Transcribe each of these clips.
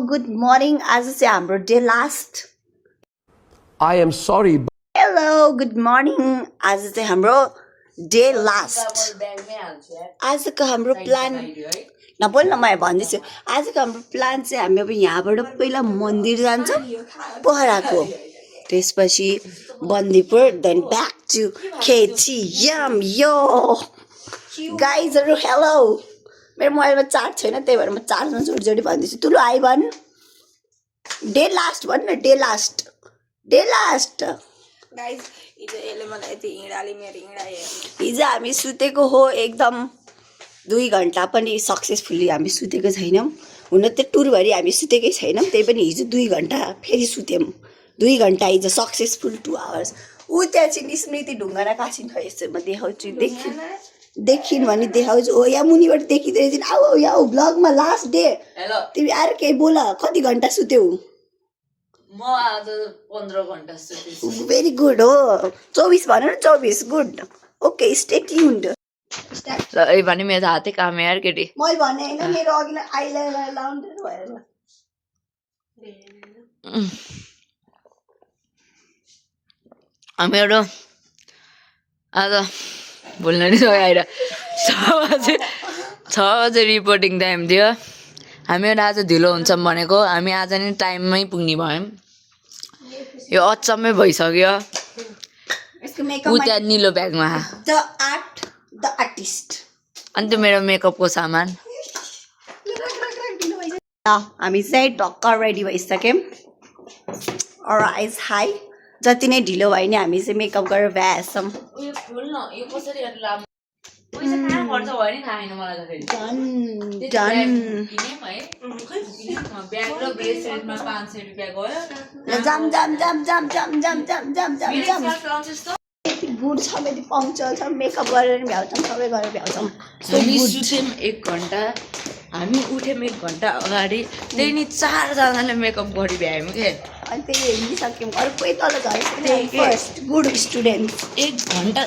good morning. आज चाहिँ हाम्रो day last. I am sorry. Hello, good morning. आज चाहिँ हाम्रो डे लास्ट. आजको हाम्रो प्लान नबोल्न म भन्दैछु. आजको हाम्रो प्लान चाहिँ हामी अब यहाँबाट पहिला मन्दिर जान्छ पोखराको, त्यसपछि Bandipur, then back to KTM. यो गाइजहरू हेलो. मेरो मोबाइलमा चार्ज छैन, त्यही भएर म चार्जमा जोडी भन्दैछु. तुलु आइ भन्. डे लास्ट भन् न. Day last. गाइज हिजो यसले मलाई यति हिँडाले मेरो हिँडायो. हिजो हामी सुतेको हो एकदम 2 घन्टा पनि सक्सेसफुल्ली हामी सुतेको छैनौँ. हुन त टुरभरि हामी सुतेकै छैनौँ, त्यही पनि हिजो 2 घन्टा फेरि सुत्यौँ. 2 घन्टा हिजो सक्सेसफुल 2 आवर्स. ऊ त्यहाँ चाहिँ स्मृति ढुङ्गाना कासिन खै यसो म देखाउँछु. देखिन् भने देखाउँछु. हो यहाँ मुनिबाट देखिँदै आऊ यहाँ भ्लगमा लास्ट डे. तिमी आएर केही बोल. कति घन्टा सुत्यौ? म आज 15 घण्टा सुतेछु. भेरी गुड हो. 24 भन न. 24 गुड. Okay stay tuned. ल भने मेरो हातै काम यार केटी. मैले भने हैन मेरो अघिल्लो आइलाइनर लाउनु भएर. हामीहरू आज भुल्न नि आएर 6 बजे रिपोर्टिङ टाइम थियो. हामीहरू आज ढिलो हुन्छ भनेको, हामी आज नि टाइममै पुग्ने भयौँ. यो अचम्मै भइसक्यो. ऊ त्यहाँ निलो ब्यागमा द आर्ट द आर्टिस्ट. अनि त्यो मेरो मेकअपको सामान. हामी चाहिँ ढक्क रेडी भइसक्यौँ. और आइज हाई. जति नै ढिलो भयो नि हामी चाहिँ मेकअप गरेर भ्याएछौँ. गुड छ फेरि पङ्क्चुअल छ. मेकअप गरेर भ्याउँछौँ, सबै गरेर भ्याउँछौँ. हामी सुत्यौँ 1 घन्टा, हामी उठ्यौँ 1 घन्टा अगाडि. त्यही नि 4 जनाले मेकअप गरी भ्यायौँ के. अनि त्यही हेरिसक्यौँ. अरू कोही तल झरेको फर्स्ट गुड स्टुडेन्ट. 1 घन्टा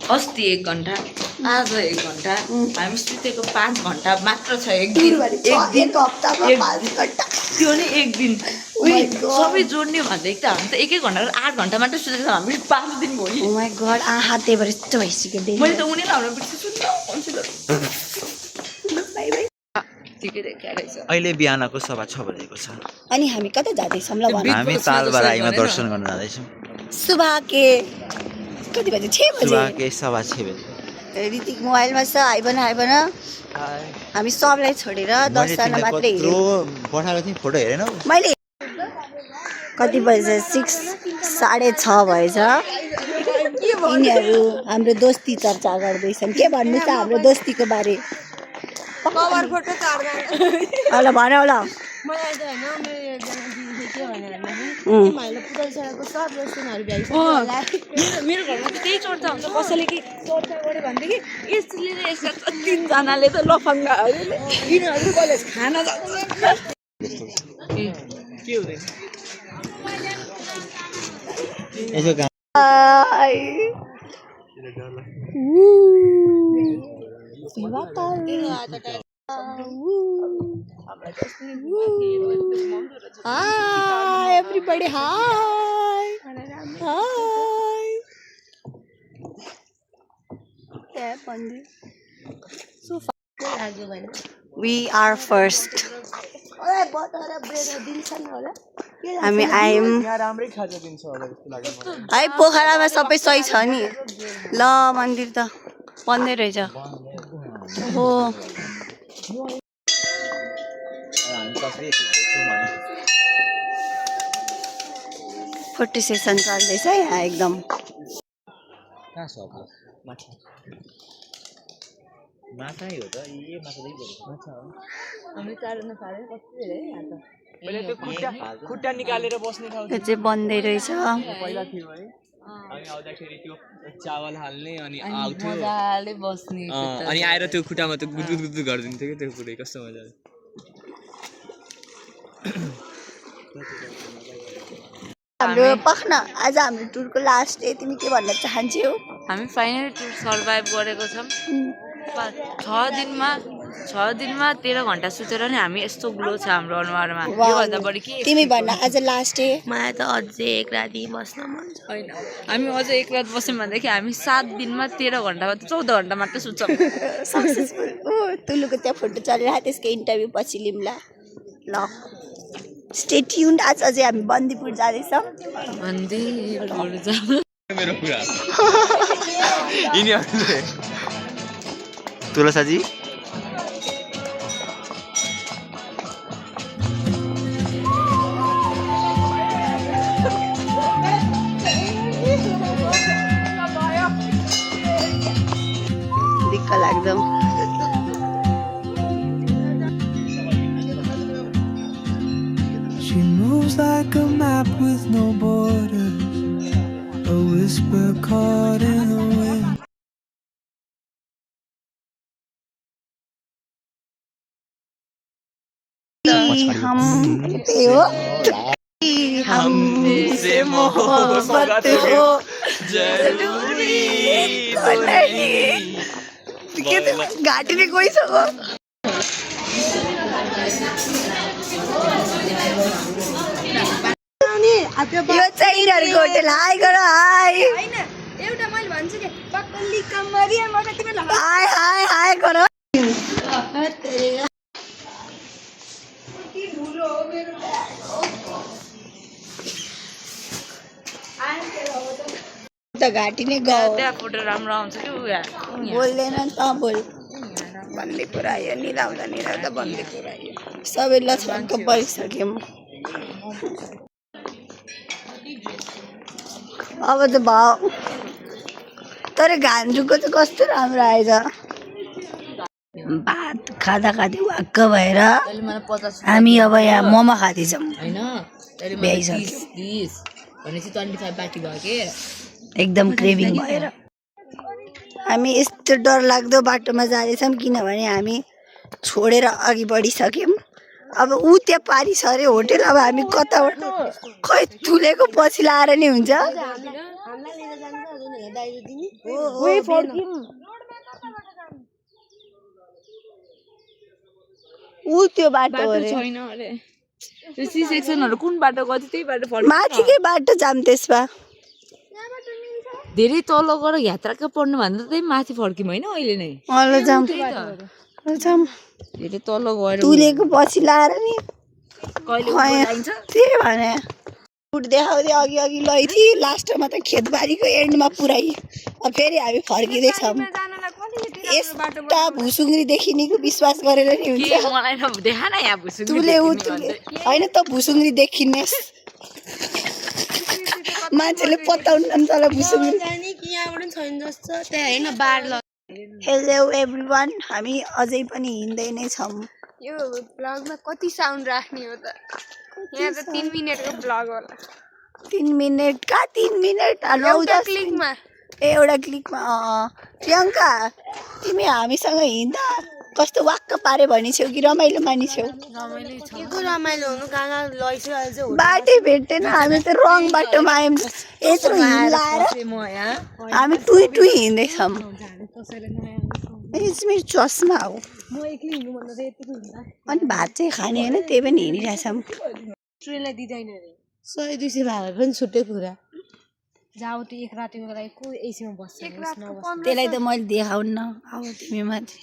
अस्ति 1 घन्टा, आज 1 घन्टा. हामी सुतेको 5 घन्टा मात्र छ. एक दिन एक हप्तामा 5 घन्टा. त्यो नि एक दिन. सबै जोड्ने भन्दैछ. हामी त 1 घन्टा 8 घन्टा मात्र सुतेको छौँ. हामी 5 दिन भयो. ओ माई गॉड. आहा त्यही भएर यस्तो भइसक्यो. मैले त उनीलाई हाम्रो बिर्सिसु बाई बाई. ठिकै देखिया रहेछ. अहिले बिहानको सभा 6 बजेको छ. अनि हामी कता जाँदैछौँ ल भन. हामी तालबराईमा दर्शन गर्न जाँदैछौँ. सुबह के कति बजे? 6 बजे. सुबह के सभा 6 बजे. ऋतिक मोबाइलमा छ. आइबन हामी सबलाई छोडेर 10 जना मात्रै हिँड्यौँ. पठाएको थिएँ फोटो हेरेनौ? मैले कति बजे? 6:30 भएछ. यिनीहरू हाम्रो दोस्ती चर्चा गर्दैछन्. के भन्नु त हाम्रो दोस्तीको बारे? कभर फोटो चार्दा ल भन ल. मलाई त हैन मेरो एकजना दिदी के भनेर तिमीहरूले पुतलसराको सब रेस्टुरेन्टहरु भ्याइसक्यो होला. मेरो घरमा त त्यही चर्चा हुन्छ. कसैले के चर्चा गर्यो भने कि यसले यसका 3 जनाले त लफङ्गाहरूले यिनीहरू कलेज खाना जान्छ. के हुँदैन यसो काम Hi everybody. Hi. So we are first. हामी आयौँ. है पोखरामा सबै सही छ नि. ल मन्दिर त बन्दै रहेछ. हो फोटो सेसन चल्दैछ यहाँ एकदम. कहाँ छ माछा हो त. ए माछा माछा हो. हामी 4 जना सारे कति धेरै यहाँ त. मैले त्यो खुट्टा निकालेर बस्ने ठाउँ यो चाहिँ बन्दै रहेछ. पहिला थियो है. अनि आउँदाखेरि त्यो चावल हाल्ने अनि आउँथ्यो मजाले बस्ने. अनि आएर त्यो खुट्टामा त्यो गुदगुद गरिदिन्थ्यो कि त्यो पुरै कस्तो मजाले. हाम्रो पख्न आज हाम्रो टुरको लास्ट डे. तिमी के भन्न चाहन्छौ? हामी फाइनली टुर सर्भाइभ गरेको छौँ. 6 दिनमा 6 दिनमा 13 घण्टा सुतेर नि हामी यस्तो ग्लो छ हाम्रो अनुहारमा यो भन्दा बढी के तिमी भन्न आज लास्ट डे मलाई त अझै एक राति बस्न मन छ होइन हामी अझ एक रात बस्यौँ भनेदेखि हामी 7 दिनमा 13 घण्टा 14 घण्टा मात्र सुत्छौँ सक्सेसफुल तुलुको त्यहाँ फोटो चलिरहेको त्यसको इन्टरभ्यू पछि लिम्ला ल स्टे ट्युन्ड आज अझै हामी बन्दीपुर जाँदैछौँ मेरो कुरा यिनीहरूले तुलसाजी दिक्क लाग्दो She moves like a map with no borders, a whisper caught in the wind. हमसे मोहब्बत हो जरूरी तो नहीं घाटी में कोई सको यो चाहिँ यिनीहरूको होटेल हाई गर हाई एउटा मैले भन्छु नि पक्कली कमरिया मलाई तिमीलाई हाई हाई हाई गर त घाटी नै गयो त्यहाँ फोटो राम्रो आउँछ कि बोल्दैन त बोल बन्दीपुर आयो निलाउँदा निलाउँदा बन्दीपुर आयो सबै लछ्मनको परिसक्यौँ अब त भाउ तर घान्जुको चाहिँ कस्तो राम्रो आएछ भात खाँदा खाँदै वाक्क भएर हामी अब यहाँ मोमो खाँदैछौँ एकदम क्रेभिङ भएर हामी यस्तो डर लाग्दो बाटोमा जाँदैछौँ किनभने हामी छोडेर अघि बढिसक्यौँ अब ऊ त्यहाँ पारी छ अरे होटेल अब हामी कताबाट खै तुलेको पछि लाएर नि हुन्छ ऊ त्यो बाटो छैन अरे त्यो सी सेक्सनहरु कुन बाटो गयो त्यही बाटो फर्क माथिकै बाटो जाम त्यसमा धेरै तल गएर यात्राका पढ्नु भन्दा त्यही माथि फर्किम हैन अहिले नै ल जाम धेरै तल गएर तुलेको पछि लाएर नि कहिले जान्छ त्यही भने फुट देखाउँदै अघि अघि लैथी लास्टमा त खेतबारीको एन्डमा पुऱ्याइ अब फेरि हामी फर्किँदैछौँ यस्ता भुसुङ्ग्री देखिनेको विश्वास गरेर नि हुन्छ मलाई न देखा न यहाँ भुसुङ्ग्री तुले उ तुले हैन त भुसुङ्ग्री देखिने मान्छेले पत्ताउन तल भुसुङ्ग्री जानी कि यहाँबाट छैन जस्तो त्यहाँ हैन बार ल हेलो एभ्रीवन हामी अझै पनि हिँड्दै नै छौँ यो ब्लगमा कति साउन्ड राख्ने हो त यहाँ त 3 मिनेटको ब्लग होला 3 मिनेट का 3 मिनेट एउटा क्लिकमा एउटा क्लिकमा प्रियङ्का तिमी हामीसँग हिँड्दा कस्तो वाक्क पारे भनिछौ कि रमाइलो मानिछौ केको रमाइलो हुनु कहाँ लैछु अहिले चाहिँ बाटै भेट्दैन हामी त रङ बाटोमा आयौँ यत्रो हिँडाएर हामी टुई टुई हिँड्दैछौँ मेरो चस्मा हो अनि भात चाहिँ खाने होइन त्यही पनि हिँडिरहेछौँ ट्रेनलाई दिँदैन रे 100-200 भाडा पनि छुट्टै कुरा जाऊ त एक रातिको लागि को एसीमा बस्छ त्यसलाई त मैले देखाउन्न अब तिमी माथि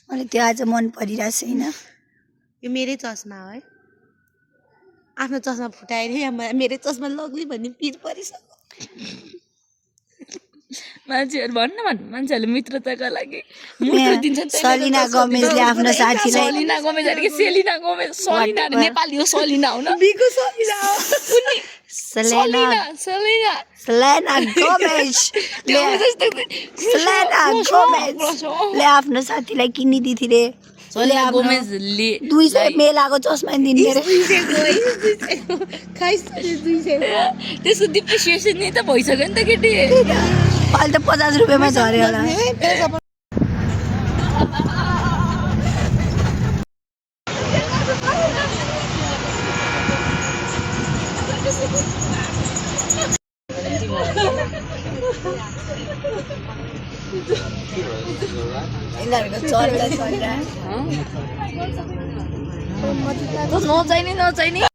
मलाई त्यो आज मन परिरहेको छैन यो मेरै चस्मा हो है आफ्नो चस्मा फुटाएर मेरै चस्मा लग्ली भन्ने पिर परिसक्यो मान्छेहरु भन्न मान्छेहरुले मित्रताका लागि सलिना गमेजले आफ्नो साथीलाई सलिना गमेज अरे सेलिना गमेज सलिना नेपाली हो सलिना हो न बिको सलिना हो सलिना सलिना गमेज ले आफ्नो साथीलाई किनिदिथी रे सलिना गमेजले 200 मेलाको चस्मा दिने रे त्यसको डिप्रिसिएसन नि त भइसक्यो नि त केटी अहिले त 50 रुपैयाँमा झर्यो होला यिनीहरूको चर्चा चलिरहेको नचाहिने